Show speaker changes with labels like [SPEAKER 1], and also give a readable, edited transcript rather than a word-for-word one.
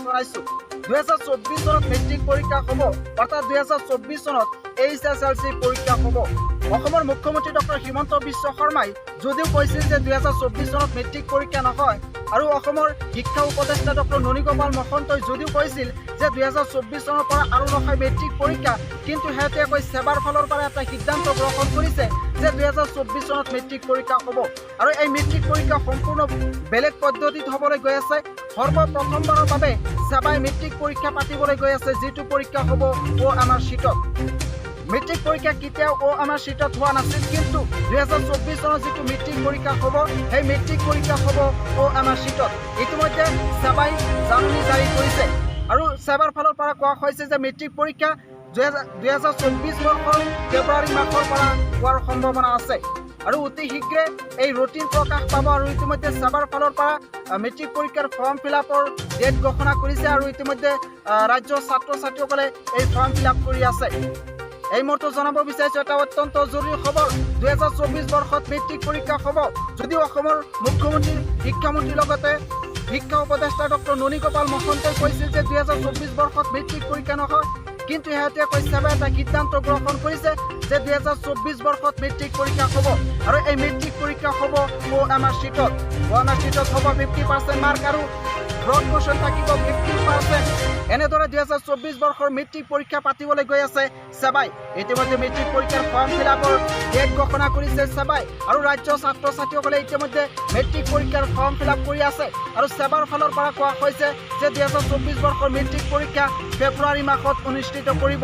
[SPEAKER 1] জনাইছোঁ। 2024 চনত মেট্ৰিক পৰীক্ষা হ'ব, অৰ্থাৎ 2024 চনত এইচএছএলচি পৰীক্ষা হ'ব। অসমৰ মুখ্যমন্ত্ৰী ডক্টৰ হিমন্ত বিশ্ব শৰ্মাই যদিও কৈছিল যে 2024 চনত মেট্ৰিক পৰীক্ষা নহয় আৰু অসমৰ শিক্ষা উপদেষ্টা ডক্টৰ ননীগোপাল মহন্তই যদিও কৈছিল যে 2024 চনৰ পৰা আৰু নহয় মেট্ৰিক পৰীক্ষা, কিন্তু শেহতীয়াকৈ ছেবাৰ ফালৰ পৰা এটা সিদ্ধান্ত গ্ৰহণ কৰিছে যে 2024 চনত মেট্ৰিক পৰীক্ষা হ'ব আৰু এই মেট্ৰিক পৰীক্ষা সম্পূৰ্ণ বেলেগ পদ্ধতিত হ'বলৈ গৈ আছে। সৰ্বপ্ৰথমবাৰৰ বাবে ছেবাই মেট্ৰিক পৰীক্ষা পাতিবলৈ গৈ আছে, যিটো পৰীক্ষা হ'ব অ'এমআৰ শ্বীটত। মেট্ৰিক পৰীক্ষা কেতিয়াও অ'এমআৰ শ্বীটত হোৱা নাছিল, কিন্তু 2024 চনত যিটো মেট্ৰিক পৰীক্ষা হ'ব, সেই মেট্ৰিক পৰীক্ষা হ'ব অ'এমআৰ শ্বীটত। ইতিমধ্যে ছেবাই জাননী জাৰি কৰিছে আৰু ছেবাৰ ফালৰ পৰা কোৱা হৈছে যে মেট্ৰিক পৰীক্ষা 2024 বৰ্ষৰ ফেব্ৰুৱাৰী মাহৰ পৰা হোৱাৰ সম্ভাৱনা আছে আৰু অতি শীঘ্ৰে এই ৰুটিন প্ৰকাশ পাব। আৰু ইতিমধ্যে ছেবাৰ ফালৰ পৰা মেট্ৰিক পৰীক্ষাৰ ফৰ্ম ফিল আপৰ ডেট ঘোষণা কৰিছে আৰু ইতিমধ্যে ৰাজ্যৰ ছাত্ৰ ছাত্ৰীসকলে এই ফৰ্ম ফিল আপ কৰি আছে। এই মুহূৰ্তত জনাব বিচাৰিছোঁ এটা অত্যন্ত জৰুৰী খবৰ। 2024 বৰ্ষত মেট্ৰিক পৰীক্ষা হ'ব। যদিও অসমৰ মুখ্যমন্ত্ৰী, শিক্ষামন্ত্ৰীৰ লগতে শিক্ষা উপদেষ্টা ডক্টৰ ননীগোপাল মহন্তই কৈছিল যে 2024 বৰ্ষত মেট্ৰিক পৰীক্ষা নহয়, কিন্তু শেহতীয়াকৈ ছেবাই এটা সিদ্ধান্ত গ্ৰহণ কৰিছে যে 2024 বৰ্ষত মেট্ৰিক পৰীক্ষা হ'ব আৰু এই মেট্ৰিক পৰীক্ষা হ'ব অ'এমআৰ শ্বীটত। অ'এমআৰ শ্বীটত হ'ব 50% মাৰ্ক আৰু ব্ৰড কুৱেশ্যন থাকিব 50%। এনেদৰে 2024 বৰ্ষৰ মেট্ৰিক পৰীক্ষা পাতিবলৈ গৈ আছে ছেবাই। ইতিমধ্যে মেট্ৰিক পৰীক্ষাৰ ফৰ্ম ফিল আপৰ ডেট ঘোষণা কৰিছে ছেবাই আৰু ৰাজ্যৰ ছাত্ৰ ছাত্ৰীসকলে ইতিমধ্যে মেট্ৰিক পৰীক্ষাৰ ফৰ্ম ফিল আপ কৰি আছে আৰু ছেবাৰ ফালৰ পৰা কোৱা হৈছে যে 2024 বৰ্ষৰ মেট্ৰিক পৰীক্ষা ফেব্ৰুৱাৰী মাহত অনুষ্ঠিত কৰিব।